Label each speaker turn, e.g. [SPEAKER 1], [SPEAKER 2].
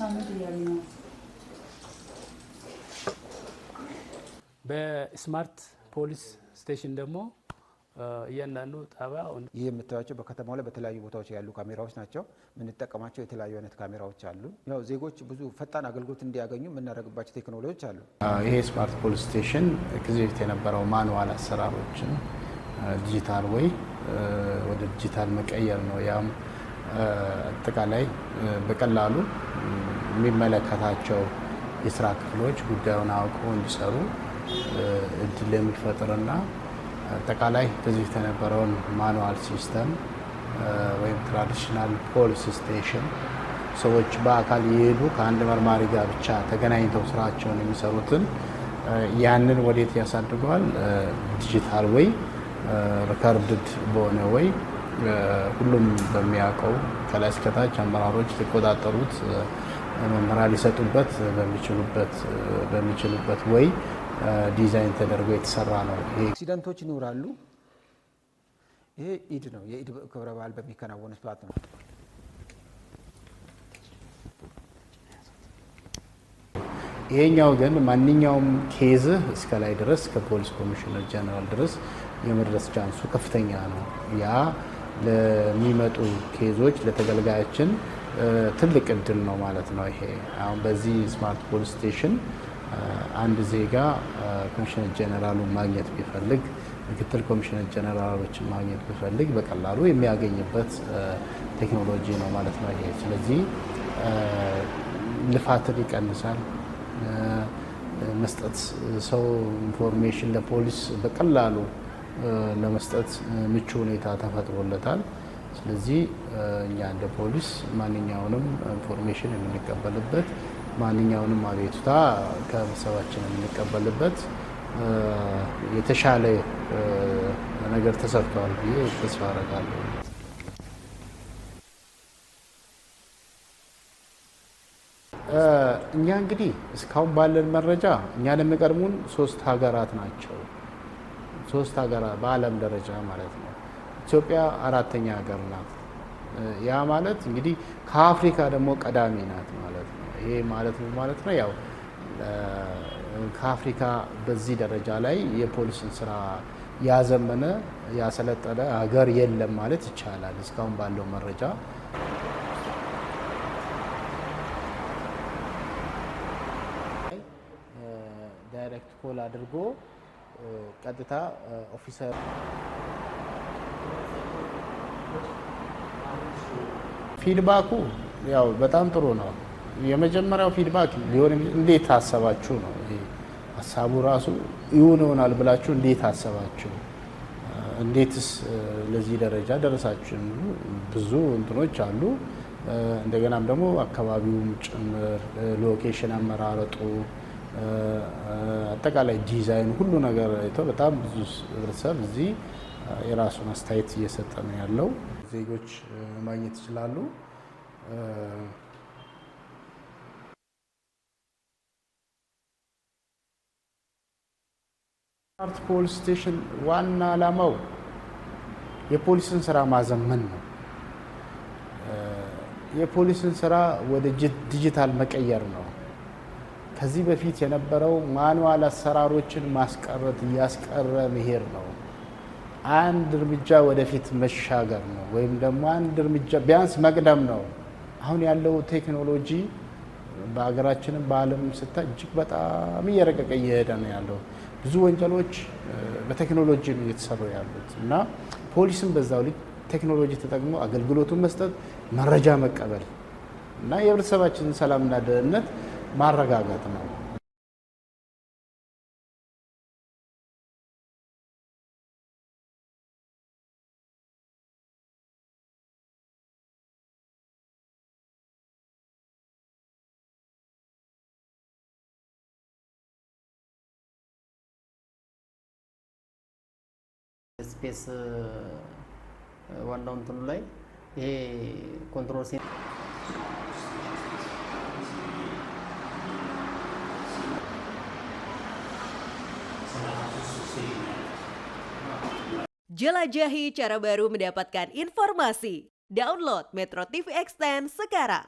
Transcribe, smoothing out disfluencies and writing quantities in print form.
[SPEAKER 1] ሳምንት እያሉ ነው።
[SPEAKER 2] በ smart police station ደግሞ እያንዳንዱ ጣቢያ
[SPEAKER 3] ይህ የምታዩቸው በከተማው ላይ በተለያዩ ቦታዎች ያሉ ካሜራዎች ናቸው። የምንጠቀማቸው የተለያዩ አይነት ካሜራዎች አሉ። ያው ዜጎች ብዙ ፈጣን አገልግሎት እንዲያገኙ የምናደርግባቸው ቴክኖሎጂዎች አሉ።
[SPEAKER 4] ይሄ smart police station ከዚህ በፊት የነበረው manual አሰራሮችን ዲጂታል ወይ ወደ ዲጂታል መቀየር ነው። ያም አጠቃላይ በቀላሉ የሚመለከታቸው የስራ ክፍሎች ጉዳዩን አውቀው እንዲሰሩ እድል የሚፈጥርና አጠቃላይ ከዚህ በፊት የነበረውን manual system ወይም traditional police station ሰዎች በአካል እየሄዱ ከአንድ መርማሪ ጋር ብቻ ተገናኝተው ስራቸውን የሚሰሩትን ያንን ወዴት ያሳድገዋል? ዲጂታል ወይ recorded በሆነ ወይ ሁሉም በሚያውቀው ከላይ እስከታች አመራሮች ሊቆጣጠሩት መመሪያ ሊሰጡበት በሚችሉበት ወይ ዲዛይን ተደርጎ የተሰራ ነው። ይሄ
[SPEAKER 3] Accident ኦች ይኖራሉ። ይሄ ኢድ ነው። የኢድ ክብረ በዓል በሚከናወንበት ነው።
[SPEAKER 4] ይሄኛው ግን ማንኛውም case እስከ ላይ ድረስ ከፖሊስ ኮሚሽነር ጀነራል ድረስ የመድረስ chance ኡ ከፍተኛ ነው። ያ ለሚመጡ case ኦች ለተገልጋያችን ትልቅ እድል ነው ማለት ነው። ይሄ አሁን በዚህ smart police station አንድ ዜጋ ኮሚሽነር ጀነራሉን ማግኘት ቢፈልግ፣ ምክትል ኮሚሽነር ጀነራሎችን ማግኘት ቢፈልግ በቀላሉ የሚያገኝበት ቴክኖሎጂ ነው ማለት ነው ይሄ። ስለዚህ ልፋትን ይቀንሳል። መስጠት ሰው information ለፖሊስ በቀላሉ ለመስጠት ምቹ ሁኔታ ተፈጥሮለታል። ስለዚህ እኛ እንደ ፖሊስ ማንኛውንም information የምንቀበልበት፣ ማንኛውንም አቤቱታ ከህብረተሰባችን የምንቀበልበት የተሻለ ነገር ተሰርቷል ብዬ ተስፋ አደርጋለሁ። እኛ እንግዲህ እስካሁን ባለን መረጃ እኛን የሚቀድሙን ሶስት ሀገራት ናቸው። ሶስት ሀገራት በዓለም ደረጃ ማለት ነው። ኢትዮጵያ አራተኛ ሀገር ናት። ያ ማለት እንግዲህ ከአፍሪካ ደግሞ ቀዳሚ ናት ማለት ነው። ይሄ ማለት ምን ማለት ነው? ያው ከአፍሪካ በዚህ ደረጃ ላይ የፖሊስን ስራ ያዘመነ ያሰለጠነ ሀገር የለም ማለት ይቻላል እስካሁን ባለው መረጃ። Direct call አድርጎ ቀጥታ officer Feedback ኡ ያው በጣም ጥሩ ነው። የመጀመሪያው feedback ሊሆን እንዴት አሰባችሁ ነው። ይሄ ሀሳቡ ራሱ ይሁን ይሆናል ብላችሁ እንዴት አሰባችሁ፣ እንዴትስ ለዚህ ደረጃ ደረሳችሁ የሚሉ ብዙ እንትኖች አሉ። እንደገናም ደግሞ አካባቢውም ጭምር location አመራረጡ፣ አጠቃላይ ዲዛይን ሁሉ ነገር አይቶ በጣም ብዙ ህብረተሰብ እዚህ የራሱን አስተያየት እየሰጠ ነው ያለው። ዜጎች ማግኘት ይችላሉ። Smart police station ዋና ዓላማው የፖሊስን ስራ ማዘመን ነው። የፖሊስን ስራ ወደ ዲጂታል መቀየር ነው። ከዚህ በፊት የነበረው manual አሰራሮችን ማስቀረት እያስቀረ መሄድ ነው። አንድ እርምጃ ወደፊት መሻገር ነው፣ ወይም ደግሞ አንድ እርምጃ ቢያንስ መቅደም ነው። አሁን ያለው ቴክኖሎጂ በሀገራችንም በዓለም ስታይ እጅግ በጣም እየረቀቀ እየሄደ ነው ያለው። ብዙ ወንጀሎች በቴክኖሎጂ ነው እየተሰሩ ያሉት እና ፖሊስም በዛው ልክ ቴክኖሎጂ ተጠቅሞ አገልግሎቱን መስጠት፣ መረጃ መቀበል እና የህብረተሰባችንን ሰላምና ደህንነት ማረጋገጥ ነው።
[SPEAKER 5] Space ዋናው እንትኑ ላይ ይሄ control
[SPEAKER 6] Jelajahi cara baru mendapatkan informasi. Download Metro TV Extend sekarang.